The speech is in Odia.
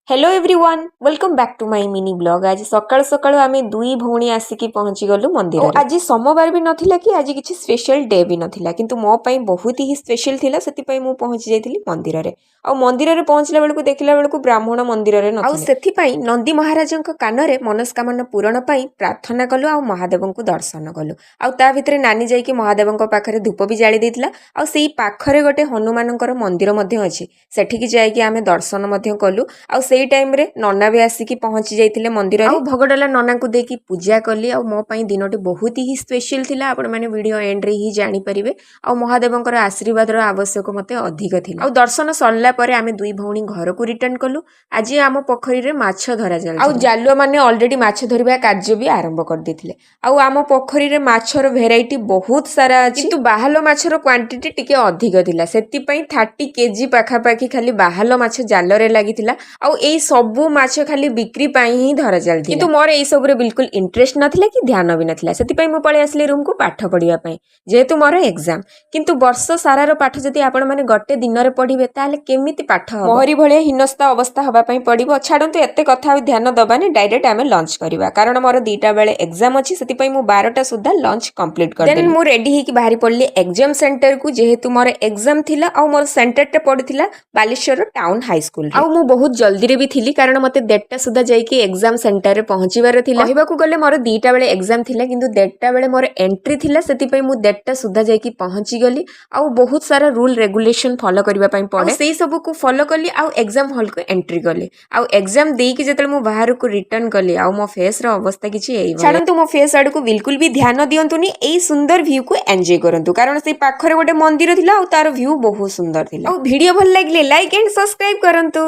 Hello everyone, welcome back to my mini vlog. ଆଜି ସକାଳୁ ସକାଳୁ ଆମେ ଦୁଇ ଭଉଣୀ ଆସିକି ପହଞ୍ଚିଗଲୁ ମନ୍ଦିର। ଆଜି ସୋମବାର ବି ନଥିଲା କି ଆଜି କିଛି ସ୍ପେଶାଲ ଡେ ବି ନଥିଲା, କିନ୍ତୁ ମୋ ପାଇଁ ବହୁତ ହି ସ୍ପେଶାଲ ଥିଲା। ସେଥିପାଇଁ ମୁଁ ପହଞ୍ଚି ଯାଇଥିଲି ମନ୍ଦିରରେ। ଆଉ ମନ୍ଦିରରେ ପହଞ୍ଚିଲା ବେଳକୁ ଦେଖିଲା ବେଳକୁ ବ୍ରାହ୍ମଣ ମନ୍ଦିରରେ ନଥିଲେ। ଆଉ ସେଥିପାଇଁ ନନ୍ଦୀ ମହାରାଜଙ୍କ କାନରେ ମନସ୍କାମନା ପୂରଣ ପାଇଁ ପ୍ରାର୍ଥନା କଲୁ ଆଉ ମହାଦେବଙ୍କୁ ଦର୍ଶନ କଲୁ। ଆଉ ତା ଭିତରେ ନାନୀ ଯାଇକି ମହାଦେବଙ୍କ ପାଖରେ ଧୂପ ବି ଜାଳି ଦେଇଥିଲା। ଆଉ ସେଇ ପାଖରେ ଗୋଟେ ହନୁମାନଙ୍କର ମନ୍ଦିର ମଧ୍ୟ ଅଛି, ସେଠିକି ଯାଇକି ଆମେ ଦର୍ଶନ ମଧ୍ୟ କଲୁ। ଆଉ ସେଇ ଟାଇମରେ ନନା ବି ଆସିକି ପହଞ୍ଚି ଯାଇଥିଲେ ମନ୍ଦିରରେ। ଆଉ ଭୋଗଡାଲା ନନାଙ୍କୁ ଦେଇକି ପୂଜା କଲି। ଆଉ ମୋ ପାଇଁ ଦିନଟି ବହୁତ ହି ସ୍ପେଶାଲ ଥିଲା, ଆପଣମାନେ ଭିଡ଼ିଓ ଏଣ୍ଡରେ ହିଁ ଜାଣିପାରିବେ। ଆଉ ମହାଦେବଙ୍କର ଆଶୀର୍ବାଦର ଆବଶ୍ୟକ ମୋତେ ଅଧିକ ଥିଲା। ଆଉ ଦର୍ଶନ ସରିଲା ପରେ ଆମେ ଦୁଇ ଭଉଣୀ ଘରକୁ ରିଟର୍ନ କଲୁ। ଆଜି ଆମ ପୋଖରୀରେ ମାଛ ଧରାଯାଏ ଆଉ ଜାଲୁଆ ମାନେ ଅଲରେଡି ମାଛ ଧରିବା କାର୍ଯ୍ୟ ବି ଆରମ୍ଭ କରିଦେଇଥିଲେ। ଆଉ ଆମ ପୋଖରୀରେ ମାଛର ଭେରାଇଟି ବହୁତ ସାରା ଅଛି, କିନ୍ତୁ ବାହାଲ ମାଛର କ୍ୱାଣ୍ଟିଟି ଟିକେ ଅଧିକ ଥିଲା। ସେଥିପାଇଁ 30 କେଜି ପାଖାପାଖି ଖାଲି ବାହାଲ ମାଛ ଜାଲରେ ଲାଗିଥିଲା। ଆଉ ଏଇ ସବୁ ମାଛ ଖାଲି ବିକ୍ରି ପାଇଁ ହିଁ ଧରା ଚାଲିଥିଲା। କିନ୍ତୁ ମୋର ଏଇ ସବୁରେ ବିଲକୁଲ ଇଣ୍ଟରେଷ୍ଟ ନଥିଲା କି ଧ୍ୟାନ ବି ନଥିଲା। ସେଥିପାଇଁ ମୁଁ ପଳେଇ ଆସିଲି ରୁମକୁ ପାଠ ପଢିବା ପାଇଁ, ଯେହେତୁ ମୋର ଏକ୍ଜାମ। କିନ୍ତୁ ବର୍ଷ ସାରାର ପାଠ ଯଦି ଆପଣମାନେ ଗୋଟେ ଦିନରେ ପଢିବେ, ତାହେଲେ କେମିତି ପାଠ ହବ? ମୋହରି ଭଳିଆ ହୀନସ୍ତା ଅବସ୍ଥା ହବା ପାଇଁ ପଡିବ। ଛାଡନ୍ତୁ, ଏତେ କଥା ଆଉ ଧ୍ୟାନ ଦବାନି, ଡାଇରେକ୍ଟ ଆମେ ଲଞ୍ଚ କରିବା। କାରଣ ମୋର 2ଟା ବେଳେ ଏକ୍ଜାମ ଅଛି, ସେଥିପାଇଁ ମୁଁ 12ଟା ସୁଦ୍ଧା ଲଞ୍ଚ କମ୍ପ୍ଲିଟ୍ କରିଦେଲି। ମୁଁ ରେଡି ହେଇକି ବାହାରି ପଡିଲି ଏକ୍ଜାମ ସେଣ୍ଟରକୁ, ଯେହେତୁ ମୋର ଏକ୍ଜାମ ଥିଲା। ଆଉ ମୋର ସେଣ୍ଟରଟା ପଡିଥିଲା ବାଲେଶ୍ୱର ଟାଉନ ହାଇସ୍କୁଲ। ଆଉ ମୁଁ ବହୁତ ଜଲ୍ଦିରେ ବି ଥିଲି, କାରଣ ମତେ 1:30ଟା ସୁଦ୍ଧା ଯାଇକି ଏକ୍ଜାମ ସେଣ୍ଟରରେ ପହଞ୍ଚିବାର ଥିଲା। କହିବାକୁ ଗଲେ ମୋର 2ଟା ବେଳେ ଏକ୍ଜାମ ଥିଲା, କିନ୍ତୁ 1:30 ବେଳେ ମୋର ଏଣ୍ଟ୍ରି ଥିଲା। ସେଥିପାଇଁ ମୁଁ 1:30 ସୁଦ୍ଧା ଯାଇକି ପହଞ୍ଚିଗଲି। ଆଉ ବହୁତ ସାରା ରୁଲ ରେଗୁଲେସନ ଫଲୋ କରିବା ପାଇଁ ପଡେ, ସେଇ ସବୁକୁ ଫଲୋ କଲି ଆଉ ଏକ୍ଜାମ ହଲକୁ ଏଣ୍ଟ୍ରି କଲି। ଆଉ ଏକ୍ଜାମ ଦେଇକି ଯେତେବେଳେ ମୁଁ ବାହାରକୁ ରିଟର୍ନ କଲି, ଆଉ ମୋ ଫେସ୍ର ଅବସ୍ଥା କିଛି ଏଇ। ଛାଡ଼ନ୍ତୁ, ମୋ ଫେସ୍ ଆଡ଼କୁ ବିଲକୁଲ ବି ଧ୍ୟାନ ଦିଅନ୍ତୁନି, ଏଇ ସୁନ୍ଦର ଭ୍ୟୁକୁ ଏନ୍ଜୟ କରନ୍ତୁ। କାରଣ ସେଇ ପାଖରେ ଗୋଟେ ମନ୍ଦିର ଥିଲା ଆଉ ତାର ଭ୍ୟୁ ବହୁତ ସୁନ୍ଦର ଥିଲା। ଆଉ ଭିଡ଼ିଓ ଭଲ ଲାଗିଲେ ଲାଇକ୍ ଆଣ୍ଡ ସବସ୍କ୍ରାଇବ କରନ୍ତୁ।